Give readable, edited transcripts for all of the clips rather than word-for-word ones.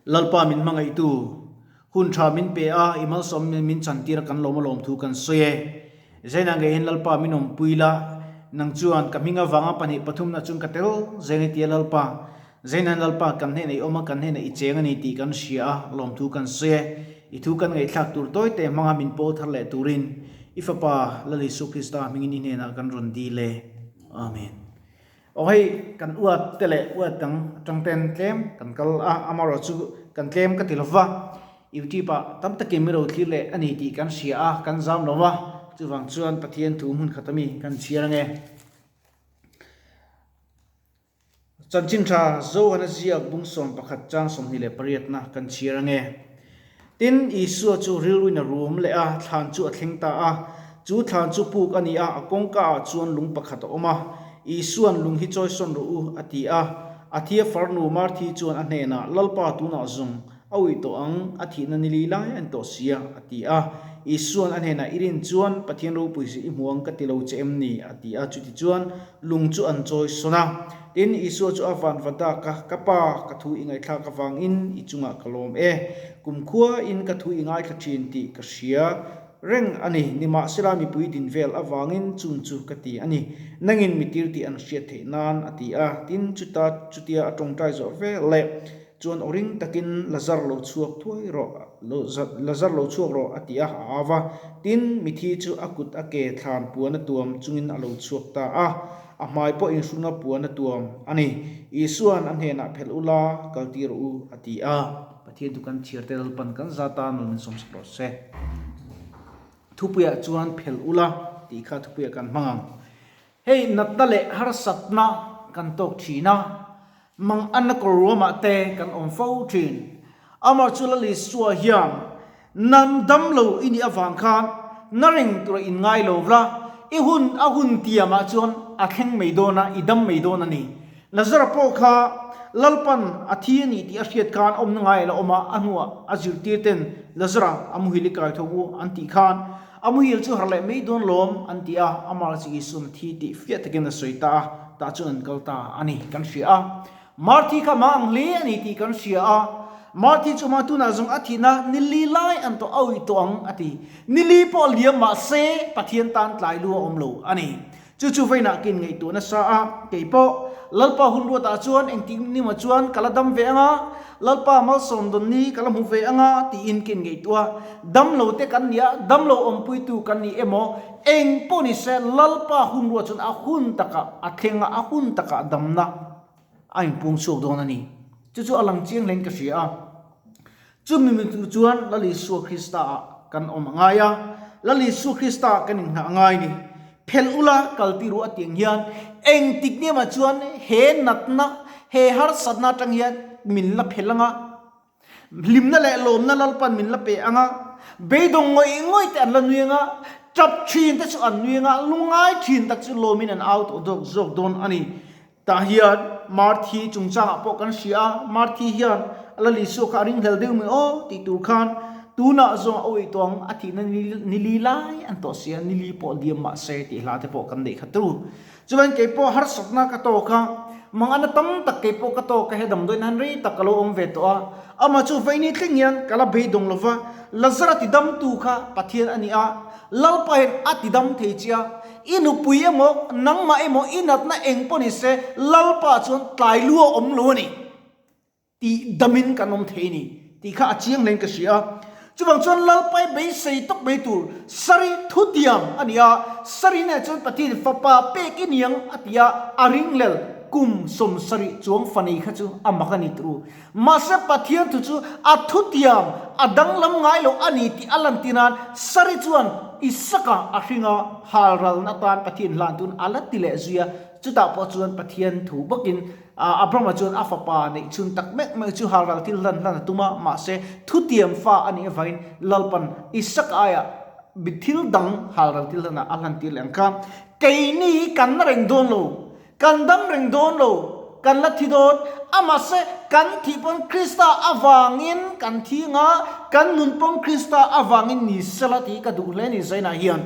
Lalpa min hmangaihtu, hun tha min pe a, i malsawm min chantir a kan lawm a lawm thu kan sawi e. Zaina ngeiin Lalpa min awmpui la, nang chuan ka hming avanga pahnih pathumna chung ka tel zel i ti a Lalpa. Zaina Lalpa kan hnenah i awm a, kan hnenah i cheng a ni tih kan hria a, lawmthu kan sawi e. I thu kan ngaihthlak tur tawi te hmanga min pawl thar leh turin i Fapa Lal Isua Krista hmingin i hnenah kan rawn dil e. Amen. Aw hei kan uat te leh uat dang atang ten tlem kan kal a, amaherawh chu kan tlem ka ti lova, YouTube ah tam takin min ro thlir leh a ni tih kan hria a, kan zam lo va, chuvang chuan Pathian thu hmun khat ami kan chhiar ange. Chanchin tha Zohana ziak bung 11 chang 28 na kan chhiar ange. Tin, Isua chu rilruin a rum leh a, thlan chu a thleng ta a. Chu thlan chu puk a ni a, a kawngka ah chuan lung pakhat a awm a. Isua'n lung hi chawisawn rawh u, a ti a. A thia farnu Marthi chuan a hnenah, Lalpa tunah zawng a uih tawh ang, a thihna ni li lai a ni tawh sia, a ti a. Isua'n a hnenah, I rin chuan Pathian ropui si i hmu ang ka ti lo che em ni? a ti a. Chutichuan, lung chu an chawisawn a. Tin, Isua chu a van va dak a, Ka Pa, ka thu i ngaihthlak avangin i chungah ka lawm e. Kumkhuain ka thu i ngaithla thin tih ka hria reng a ni. Nimahsela mipui din vel avangin chung chu ka ti a ni. Nangin mi tir tih an hriat theih nan, a ti a. Tin, chuta chutia a tawngtai zawh vel leh chuan aw ring takin, Lazar lo chhuak thuai rawh, Lazar lo chhuak rawh, a ti a, a au va. Tin, mithi chu a kut a ke thlan puan a tuam chungin a lo chhuak ta a. A hmai pawh inhrunga puan a tuam a ni. Isua'n a hnenah phelh ula, kal tir rawh u, a ti a. Pathian chu kan chhiar te Lalpan kan za tan lo min sawmsak rawh se. Thupuiah chuan phelh ula tih kha thupuiah kan hmang ang. Hei natna leh harsatna kan tawk thin a, mang anna kawr ruamah te kan awm fo thin. Amah chu Lal Isua hian Nan dam lo i nih avang khan na reng tura in ngai lo vla, i hun a hun tiamah chuan a thleng mai dawn a, i dam mai dawn a ni. Lazara pawh kha Lalpan a thi a nih tih a hriat khan awmna ngai a la awm a, a hnuah a zirtir ten Lazara a muhil i kai tho u an tih khan a muhil chu harh leh mai dawn lawm an ti a, amah chu Isuan a thi tih fiah takin a sawi ta a, tah chuan an kal ta a ni kan hria a. Marthi kha mah ang hle a ni tih kan hria a, Marthi chu mah tunah zawng a thihna ni li lai an tawh auih tawh ang a ti. Ni li pawh liam mah se Pathian tan tlai lu a awm lo a ni. Chu chu vawiinah kin ngaihtuah nasa a, kei pawh Lalpa hun ruatah chuan engtik ni maw chuan ka la dam ve anga, Lalpa malsawm dawn ni ka la hmu ve anga tiin kin ngaihtuah a. Dam lo te kan ni a, dam lo awmpuitu kan ni emaw eng pawh ni se Lalpa hun ruat chuan a hun takah a thleng a, a hun takah damna a inpung chhuak dawn a ni. Chu chu a lang chiang hlein ka hria a. Chumi mi tu chuan Lal Isua Krista ah kan awm a ngai a, Lal Isua Krista ah kan inghah a ngai ni. Phelh ula kal ti ru a tiang hian engtik niamah chuan he natna, he harsatna atang hian min la phelh anga, hlimna leh lawmna Lalpan min la pe anga, beidawng ngawih ngawih te an la nui anga, tap thin te chu an nui anga, lungngai thin tak chu lawmin an au tawh dawk zawk dawn a ni. Tah hian Marthi chungchangah pawh kan hria a, Marthi hian a la Isua kha a ringhlel deuh mai aw tih tur khan tunah zawng a awih tawh ang, a thihna ni li lai an tawh sia, ni li pawh liam mah se tih hla te pawh kan neih kha tru. Chuan kei pawh harsatna ka tawk a, mangana tam tak kei pawh ka tawk a, he damdawiin han rei tak ka lo awm ve tawh a, amah chu vaini thleng hian ka la beidawng lo va, Lazara tidamtu kha Pathian a ni a, Lalpa hian a tidam thei che a, I nupui emaw, nangmah emaw, i natna eng pawh ni se, Lalpa chuan tlai lu a awm lo a ni tih damin kan awm thei a ni tih kha a chiang hlein ka hria a. Chuvang chuan Lalpa i beisei tawk mai tur Sari thutiam a ni a, Sari hnenah chuan Pathian fapa pek i niang a ti a, a ringlel kum 70 chuang fa nei kha chu a mak a ni turu. Mahse Pathian thu chu a thutiam a danglam ngai lo a ni tih a lantir nan Sari chuan Isaka a hring a, halralna atan Pathian hlan tun a la ti leh zui a, chutah pawh chuan Pathian thu bawkin Abrahama chuan a fapa neih chhun tak mek mek chu halral thil hlan hlan a tum a, mahse thutiam fa a nih avangin Lalpan Isaka aiah thil dang halral thil hlanah a hlantir leh ang kha. Keini kan na reng dawn lo. Kan dam reng dawn lo, kan la thi dawn. Amahse, kan thih pawn Krista avangin kan thi anga, kan nun pawn Krista avangin ni sela tih ka duh hle ni Zainah hian.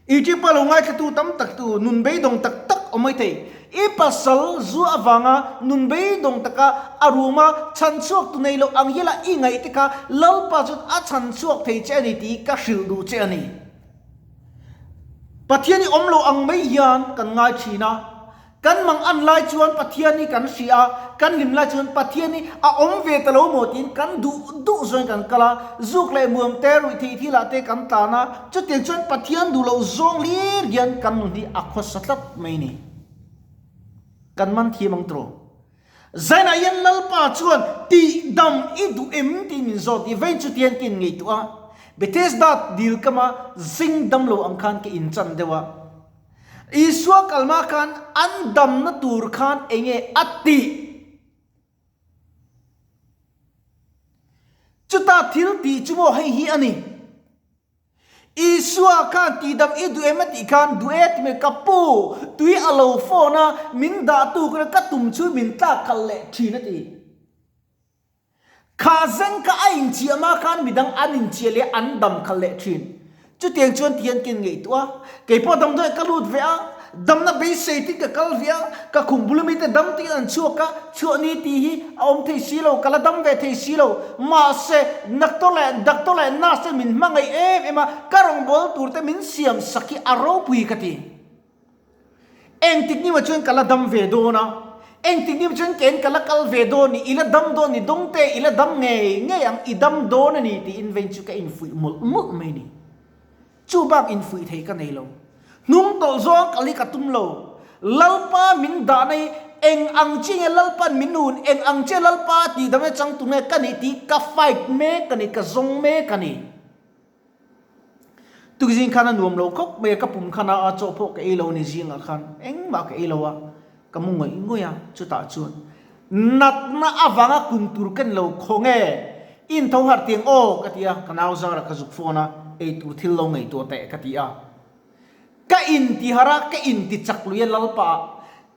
Egypt-a lo ngaithlatu tam tak tu nun beidawng tak tak awm mai thei. I pasal zu avanga nun beidawng taka a ruma chhanchhuak tu nei loh ang hiala i ngaih te kha Lalpa chuan a chhanchhuak thei che a ni tih ka hrilh duh che a ni. Pathian i awm lo ang mai hian kan ngai thin a, kan mang an lai chuan Pathian hi kan hria a, kan hlim lai chuan Pathian hi a awm ve ta lo maw tiin kan duh duh zawngin kan kal a, zuk leh muam te, ruih theih thil ah te kan tlan a, chutiang chuan Pathian duh loh zawng hlir hian kan nun hi a khawsa tlat mai ni. Kan man thiam ang tawh. Zainah hian Lalpa chuan tihdam i duh em tiin min zawt i vei chutiang ka inngaihtuah a, Bethesda dil kama zing dam lo ang khan ka inchan deuh a. Isua kalma khan an damna tur khan enge a tih? Chuta thil tih chu maw hei hi a ni. Isua khan tihdam i duh em a tih khan duh e ti mai ka pu, tui a lo phone a, min dah tu kha ka tum chu min tlak khalh leh thin a ti. Kha zeng kha a inchiah ma khan midang an inchiah leh an dam khalh leh thin. Chutiang chuan tihian ka inngaihtuah a, keipawh damdawi ka lut ve a, damna beisei tin ka kal ve a, ka khum bul mite dam tiin an chhuak a, chhuah ni tih hi a awm thei si lo, ka la dam ve thei si lo. Mahse, doctor leh doctor leh nurse te min hmangaih em em a, ka rawngbâwl tur te min siam sak hi a ropui ka ti. Engtik ni mah chuan ka la dam ve dawn a, engtik ni mah chuan ken ka la kal ve dawn ni, i la dam dawn ni, dawngte i la dam ngei ngei ang, i dam dawn a ni tiin vein chu ka infuih mawlh mawlh mai a ni. Chu bak infuih theih ka nei lo. Hnung tawlh zawng kal hi ka tum lo. Lalpa min dahna hi eng ang chi nge Lalpa'n min hun, eng ang chi Lalpa tih dam nge changtu nge ka nih tih ka fight mek a ni, ka zawng mek a ni. Tukzing khan a nuam lo khawp mai a, ka pum khan a chaw pawh ka ei lo a ni zingah khan engmah ka ei lo a, ka mu ngawih ngawih a, chutah chuan natna avanga kun tur ka ni lo khaw nge in tho harh tiang aw ka ti a, ka nau zara ka zuk phone a, ei tur thil lo ngaihtuah teh ka ti a, ka inti harh a, ka inti chak lui a Lalpa ah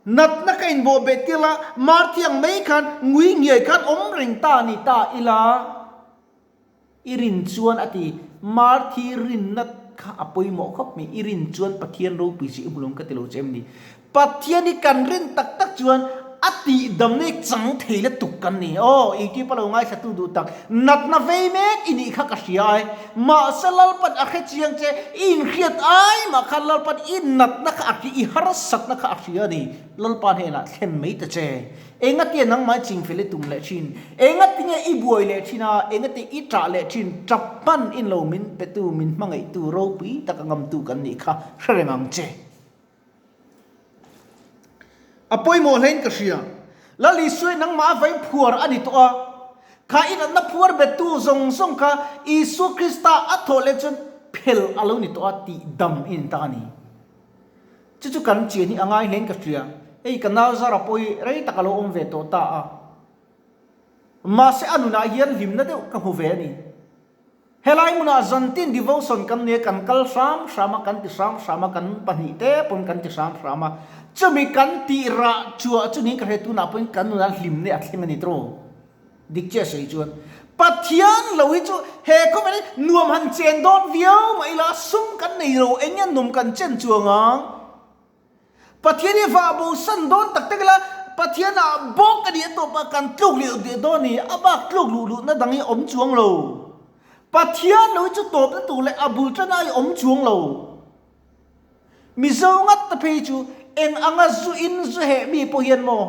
natna ka inbawh beh tir la, Marthiang mai khan ngui ngiai khan awm reng ta ni ta ila. I rin chuan a ti, Marthi rinna kha a pawimawh khawp mai, i rin chuan Pathian ropui chi i hmu lo ka ti lo che em ni? Pathian hi kan rin tak tak chuan a tihdamna hi chang thei la tuk kan ni. Aw, YouTube a lo ngaithlatu duh tak, natna vei mek i nih kha ka hria ai, mahse Lalpan a hre chiang che, i inhriat ai mah khan Lalpan i natna kha a hria, i harsatna kha a hria a ni. Lalpa hnenah thlen mai ta che. Engati nangmah i chingfel i tum leh thin? Engati nge i buai leh thin a? Engati i ṭah leh thin? Ṭap hman in lo min petu, min hmangaihtu ropui taka ngamtu kan nih kha hre reng ang che. A pawimawh hlein ka hria. Lal Isua hi nangmah a vain phuar a ni tawh a. Kha i natna phuar bettu zawng zawng kha Isua Krista a thawh leh chuan phel a lo ni tawh a tih dam i ni ta a ni. Chu chu kan chian hi a ngai hlein ka hria. Hei ka nau Zara pawh hi rei tak a lo awm ve tawh ta a. Mahse a nunah hian hlimna deuh ka hmu ve a ni. Helai hmunah zantin devotion kan nei a, kan kal hram hram a, kan ti hram hram a, kan pahnihte pawn kan ti hram hram a. Chumi kan tih rah chuah chu niin ka hria tunah pawhin kan nunah hlimna a thleng a ni tawh. Dik chiah sawi chuan Pathian lo hi chu he khawvel hi nuam han chen dawn viau mah ila sum kan nei lo eng nge nuam kan chen chuang ang. Pathian hi vah bo san dawn tak tak ila Pathian ah bawk a nih a tawp a kan tluk leh leh dawn a ni a bak tluk luh luhna dang hi awm chuang lo. Pathian lo hi chu tawpna tur leh a bul tana hi awm chuang lo. Mizo ngat ta phei chu eng anga zu in zu heh mi pawh hian maw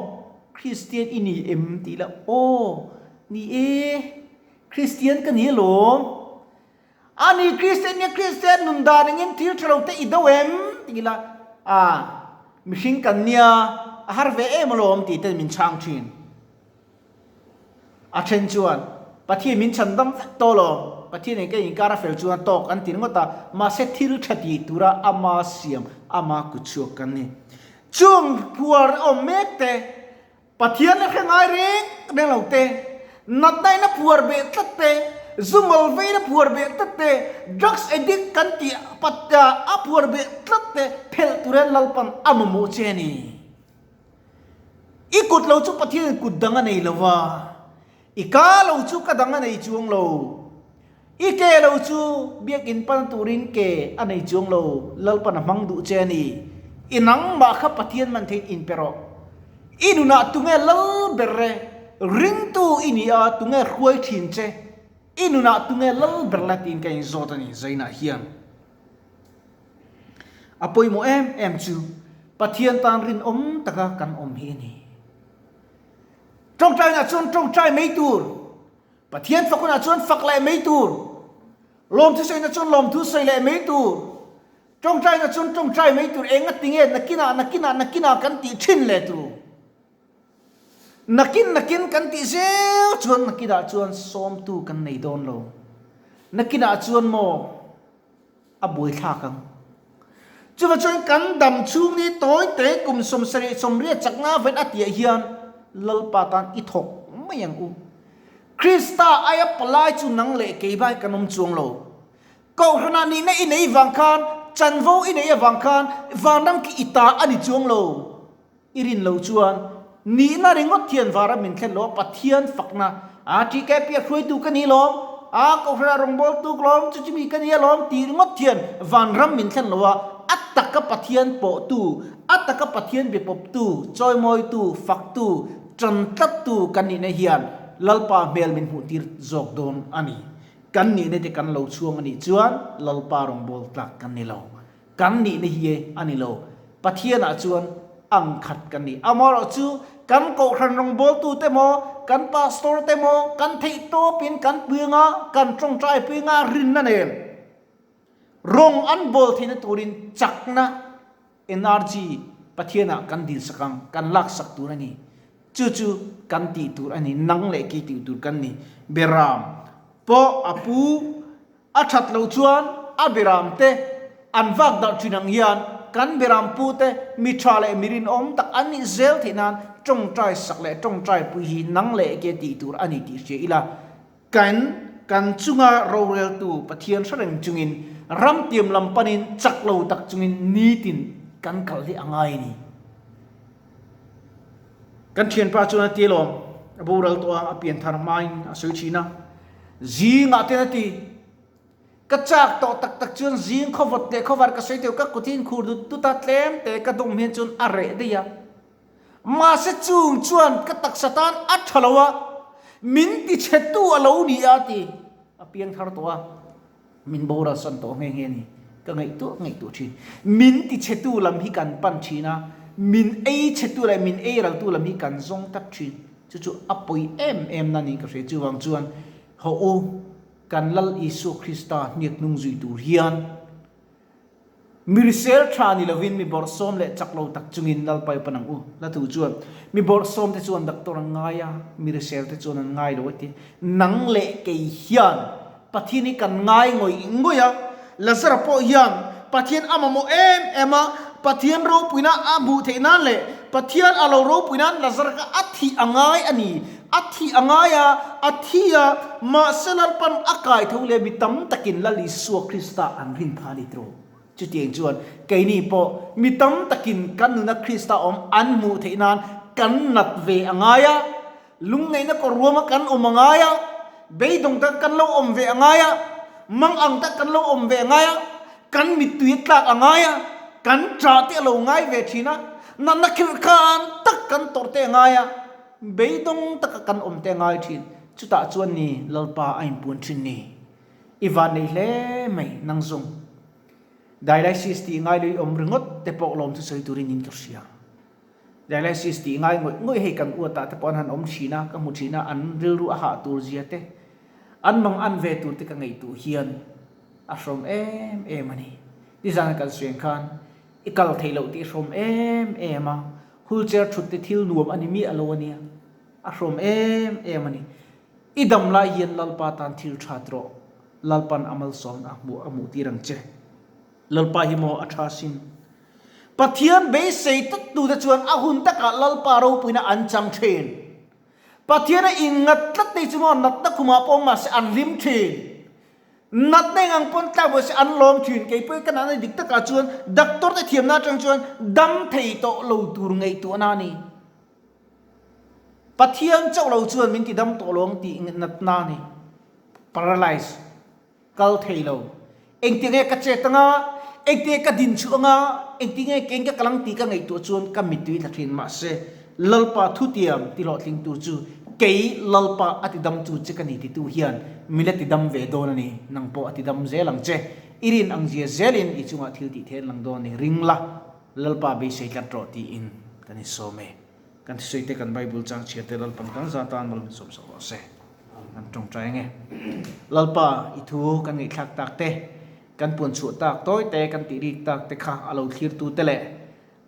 Kristian i ni em tih la aw ni e Kristian ka ni alawm a ni Kristian nia Kristian nun dan engin thil tha lo te i do em tih la a mihring kan nia a har ve em alawm tih ten min chhang thin. A then chuan, Pathian min chhan dam vek tawh lo, Pathian eng ka inkar a fel chuan tawk an ti ringawt a, mahse thil tha ti tura ama siam, ama kut chhuak kan ni. Chung phuar awm mek te, Pathian la hre ngai reng reng lo te, natna in a phuar beh tlat te, zu mal vein a phuar beh tlat te, drugs addict kan tih a phuar beh tlat te phelh turin Lalpan a mamawh che a ni. I kut lo chu Pathianin kut dang a nei lo va, i ka lo chu ka dang a nei chuang lo. I ke lo chu biakinn pan turin ke a nei chuang lo, Lalpan a hmang duh che a ni. I nangmah kha Pathian man theiin inpe rawh. I nunah tunge lal ber e? Ringtu i ni a, tunge hruai thin che? I nunah tunge lal ber le tiin ka inzawt a ni Zainah hian. A pawimawh em em chu Pathian tan rinawm taka kan awm hi a ni. Tawngtainah chuan tawngtai mai tur, Pathian fak hunah chuan fak leh mai tur, lawmthu sawina chuan lawmthu sawi leh mai tur, tawngtaina chuan tawngtai mai tur, enga tinge nakinah nakinah nakinah kan tih thin leh tur. Nakin nakin kan tih zel chuan nakinah chuan sawmtu kan nei dawn lo. Nakinah chuan maw a buaithlak ang. Chuvang chuan kan dam chhung ni tawi te kum 70 80 chakna ven a tiah hian Lalpa tan i thawk mai ang u. Krista aia palai chu nang leh kei vai kan awm chuang lo. Kohhranah nihna i nei vang khan, chanvo i nei avang khan vanram khi i ta a ni chuang lo. I rin lo chuan nihna ringawt hian vara min thlen lo a, Pathian fakna a TKP a hruaitu ka ni lawm, a Kohhranah rawngbawltu ka lawm, chu chumi ka ni alawm tih ringawt hian vanram min thlen lo a, a taka Pathian pawhtu, a taka Pathian biapawptu, chawimawitu, faktu, tan tlattu kan nihna hian Lalpa hmel min hmuhtir zawk dawn a ni. Kan nihna te kan lo chhuang a nih chuan Lalpa rawngbâwl tlak kan ni lo. Kan nihna hi e a ni lo. Pathianah chuan ang khat kan ni. Amaherawhchu, kan kohhran rawngbawltute maw, kan pastor te maw, kan theih tawpin kan puianga, kan tawngtai puianga rinna nen rawng an bawl theihna turin chakna, energy, Pathianah kan dilsak ang, kan laksak tur a ni. Chu chu kan tih tur a ni, nang leh kei tih tur kan ni. Beram pawh a pu. A that loh chuan a beram te an vak darh thin ang hian kan beram pu te mi tha leh mi rinawm tak an nih zel theih nan tawngtai sak leh tawngtai pui hi nang leh eke tih tur a ni tih hria ila. Kan kan chunga roreltu Pathian hre reng chungin ramtiam lam panin chak lo tak chungin nitin kan kal hi a ngai a ni. Kan thianpa chuan a ti alawm, a boral tawh a, a pianthar hmain a sawi thin a. Zingah ten a ti, Ka chak tawh tak tak chuan zing khawvawt leh khawvar ka sawi teuh, ka kut hi inkhur dut dut a, tlem te ka dawm hian chuan a reh daih a. Mahse chung chuan ka taksa tan a tha lo a, min ti chhetu a lo ni a, a ti. A piangthar tawh a. Min boral san tawh nghe nghe a ni. Ka ngaihtuah ngaihtuah thin. Min ti chhetu lam hi kan pan thin a, min ei chhetu leh min ei raltu lam hi kan zawng tlat thin. Chu chu a pawi em em na niin ka hria. Chuvang chuan haw u, kan Lal Isua Krista hniak hnung zui tur hian Mi hrisel tha ni lovin mi bawrhsawm leh chak lo tak chungin Lalpa i pan ang u. La thu chuan, Mi bawrhsawm te chuan doctor an ngai a, mi hrisel te chuan an ngai lo a ti. Nang leh kei hian Pathian hi kan ngai ngawih ngawih a, Lazara pawh hian Pathian a mamawh em em a, Pathian ropuina a hmuh theih nan leh Pathian a lo ropui nan Lazara kha a thih a ngai a ni. A thih a ngai a, a thi a, mahse Lalpan a kai tho leh mi tam takin Lal Isua Krista an rin pha a ni tawh. Chutiang chuan keini pawh mi tam takin kan nuna Krista awm an hmuh theih nan kan nat ve a ngai a, lungngaihna kawr ruama kan awm a ngai a, beidawng taka kan lo awm ve a ngai a, mangang taka kan lo awm ve a ngai a, kan mittui a tlak a ngai a, kan ṭah te a lo ngai ve ṭhin a, natna khirhkhan tak kan tawrh te a ngai a. Beidawng taka kan awm te ngai thin, chutah chuan ni Lalpa a inpuan thin ni. I van nei hle mai nang zawng. Dialysis tih ngai lo i awm ringawt te pawh lawm chu sawi turin in ka hria. Dialysis tih ngai ngawih ngawih hei kan uatah te pawh an han awm thin a, ka hmu thin a, an rilru a hah tur zia te, an mang an ve tur te ka ngaihtuah hian a hrawm em em a ni. Nizan kan sawi ang khan i kal theih loh tih i hrawm em em a, Wheelchair thut te thil nuam a ni miah lo a nia, a hrawm em em a ni. I dam lai hian Lalpa tan thil that rawh, Lalpan a malsawmna a hmuh a hmuh tir ang che. Lalpa hi maw a tha sin. Pathian beisei tlat tu te chuan a hun takah Lalpa ropuina an chang thin. Pathian a inngat tlat te chu maw natna khumah pawh mahse an hlim thin. Natna eng ang pawn tlak buai se an lawm thin. Kei pawh ka natna dik takah chuan doctor te thiamna atang chuan dam thei tawh lo tur ngaihtuahna a ni. Pathian chauh lo chuan min ti dam tawh lo ang tih natna a ni. Paralyze. Kal thei lo. Engtiang nge ka chet anga? Engtinge ka din chhuah anga, engtinge keng ka kal ang tih ka ngaihtuah chuan ka mittui tla thin. Mahse, Lalpa thutiam ti hlawhtling tur chu kei Lalpa a tidam tu che ka ni titu hian min la tidam ve dawn a ni. Nang pawh a tidam zel ang che. I rin ang zia zelin i chungah thil tih theih an lang dawn a ni. Ring la, Lalpa beisei tlat rawh tiin kan insawm e. Kan thusawi te kan Bible chang chhiar te Lalpan kan za tan mal min sawm sak rawh se. Kan tawngtai ange. Lalpa i thu kan ngaihthlak tak te, kan puan chhuah tak tawi te, kan tih rik tak te kha a lo thlir tu te leh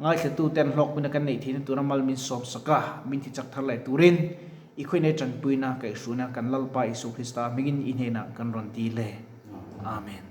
ngaithla tu ten hlawkpuina kan neih theihna tura mal min sawm sak a, min ti chak thar leh turin i khawinei tanpuina kaihhruina kan Lalpa Isua Krista hmingin i hnenah kan rawn dil e. Amen.